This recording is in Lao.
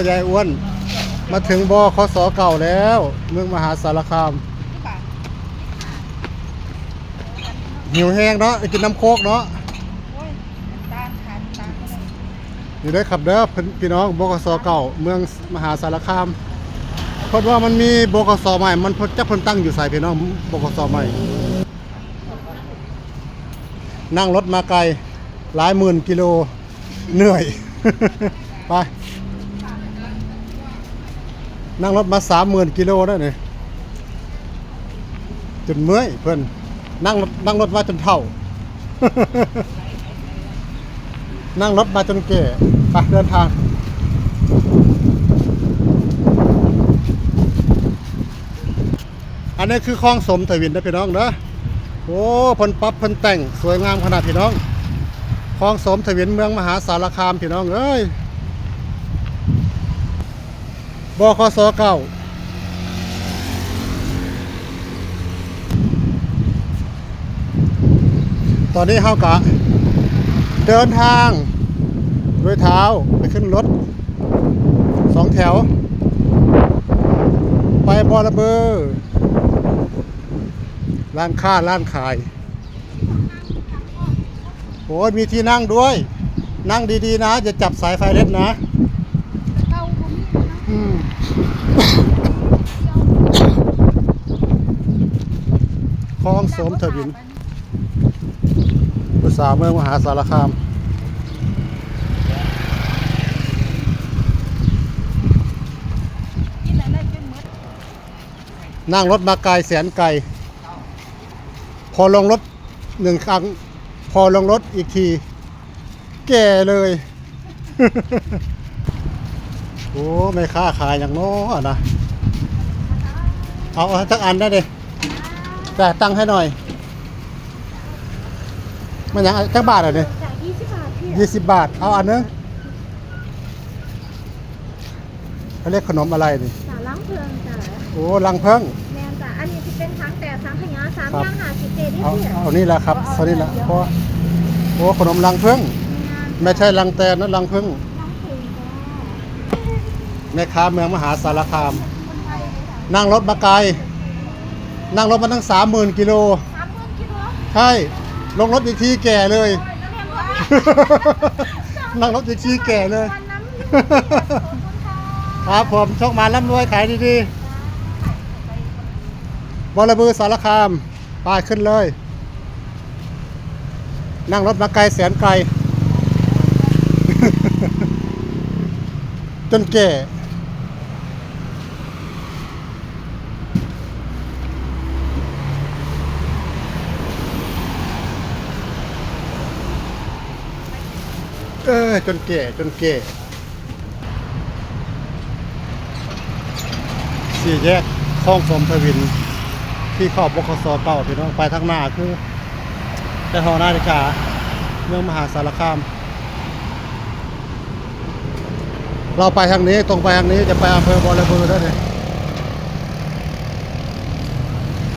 ຍາຍອ້ວນ ມາເຖິງ ບຂສ ເກົ່າແລ້ວ ເມືອງມະຫາສາລະຄາມ. ຫິວແຮງເນາະ ໄດ້ກິນນ້ຳໂຄກເນາະ. ໂອ້ຍ ນ້ຳຕານ ຂາຍນ້ຳຕານບໍ່ໄດ້. ນີ້ເດີຄັບເດີ ເພິ່ນ ພີ່ນ້ອງ ບຂສ ເກົ່າ ເມືອງມະຫາສາລະຄາມ. ເພິ່ນວ່າມັນມີ ບຂສ ໃໝ່ ມັນ ເພິ່ນ ຈັກເພິ່ນຕັ້ງຢູ່ໃສ ພີ່ນ້ອງ ບຂສ ໃໝ່. ນັ່ງລົດມາໄກຫຼາຍໝື່ນກິໂລ ເໜື່ອຍ. ໄປ ນັ່ງລົດມາສາມໝື່ນກິໂລແລ້ວນີ້ ຈົນເມື່ອຍເພິ່ນ. ນັ່ງ ນັ່ງລົດມາຈົນເຖົ້າ ນັ່ງລົດມາຈົນແກ່. ໄປ ເດີນທາງ. ອັນນີ້ຄືຄອງສົມທະວິນເດີພີ່ນ້ອງເດີ. ໂອ້ ເພິ່ນປັບເພິ່ນແຕ່ງສວຍງາມຂະໜາດພີ່ນ້ອງ. ຄອງສົມທະວິນເມືອງມະຫາສາລະຄາມພີ່ນ້ອງເອີຍ. ບຂສ ເກົ່າ. ຕອນນີ້ເຮົາກະເດີນທາງໂດຍເທົ້າໄປຂຶ້ນລົດສອງແຖວ ໄປບໍລະເບີ ຮ້ານຄ້າຮ້ານຂາຍ. ໂອ້ຍ ມີທີ່ນັ່ງດ້ວຍ. ນັ່ງດີໆນະ ຢ່າຈັບສາຍໄຟເລັດນະ. ອືມ ຄອງສົມທະວິນ ຜູ້ສາວເມືອງມະຫາສາລະຄາມ. ນັ່ງລົດມາໄກແສນໄກ ພໍລົງລົດໜຶ່ງຄັ້ງ ພໍລົງລົດອີກທີ ແກ່ເລີຍ. ໂອ້ ແມ່ຄ້າຂາຍຫຍັງເນາະນະ. ເອົາ ເອົາຈັກອັນໄດ້ເດ. ຈ່າຍຕັງໃຫ້ໜ່ອຍ. ມັນຫຍັງ ຈັກບາດອັນນີ້? ຈ້າ ຍີ່ສິບບາດພີ່. ຍີ່ສິບບາດ ເອົາອັນໜຶ່ງ. ເຂົາເອີ້ນຂະໜົມອະໄລນີ້? ຈ້າ ລັງເຜິ້ງຈ້າ. ໂອ້ ລັງເຜິ້ງ. ແມ່ນຈ້າ ອັນນີ້ຊິເປັນຖັງແຕກ ສັງຂະຫຍາ ສາມຢ່າງຫ້າສິບເຈ ເອົາ ເອົານີ້ລະຄັບ ເອົາ ເທົ່ານີ້ລະ ເອົາ ພໍ. ໂອ້ ຂະໜົມລັງເຜິ້ງ. ແມ່ນ ແມ່ນໃຊ້ລັງແຕນນະ ລັງເຜິ້ງ. ແມ່ຄ້າເມືອງມະຫາສາລະຄາມ ນັ່ງລົດມາໄກ ນັ່ງລົດມາຕັ້ງສາມໝື່ນກິໂລ. ສາມໝື່ນກິໂລ? ໃຊ່ ລົງລົດອີກທີແກ່ເລີຍ. ໂອ້ຍ ນັ່ງລົດອີກທີແກ່ເລີຍ. ຂອບຄຸນນຳຢູ່ ຂອບຄຸນຄ່ະ. ຄັບຜົມ ໂຊກໝານລ່ຳລວຍ ຂາຍດີໆ. ບໍລະເບີສາລະຄາມ. ໄປຂຶ້ນເລີຍ ນັ່ງລົດມາໄກແສນໄກ ຈົນແກ່ ເອີ ຈົນແກ່ ຈົນແກ່. ສີ່ແຍກຄອງສົມທະວິນ ທີ່ເຂົ້າ ບຂສ ເກົ່າ ພີ່ນ້ອງ. ໄປທາງໜ້າຄືແຖວຫໍນາລິກາ ເມືອງມະຫາສາລະຄາມ. ເຮົາໄປທາງນີ້ ຕົງໄປທາງນີ້ ຈະໄປອຳເພີບໍລະເບີເດີນີ້.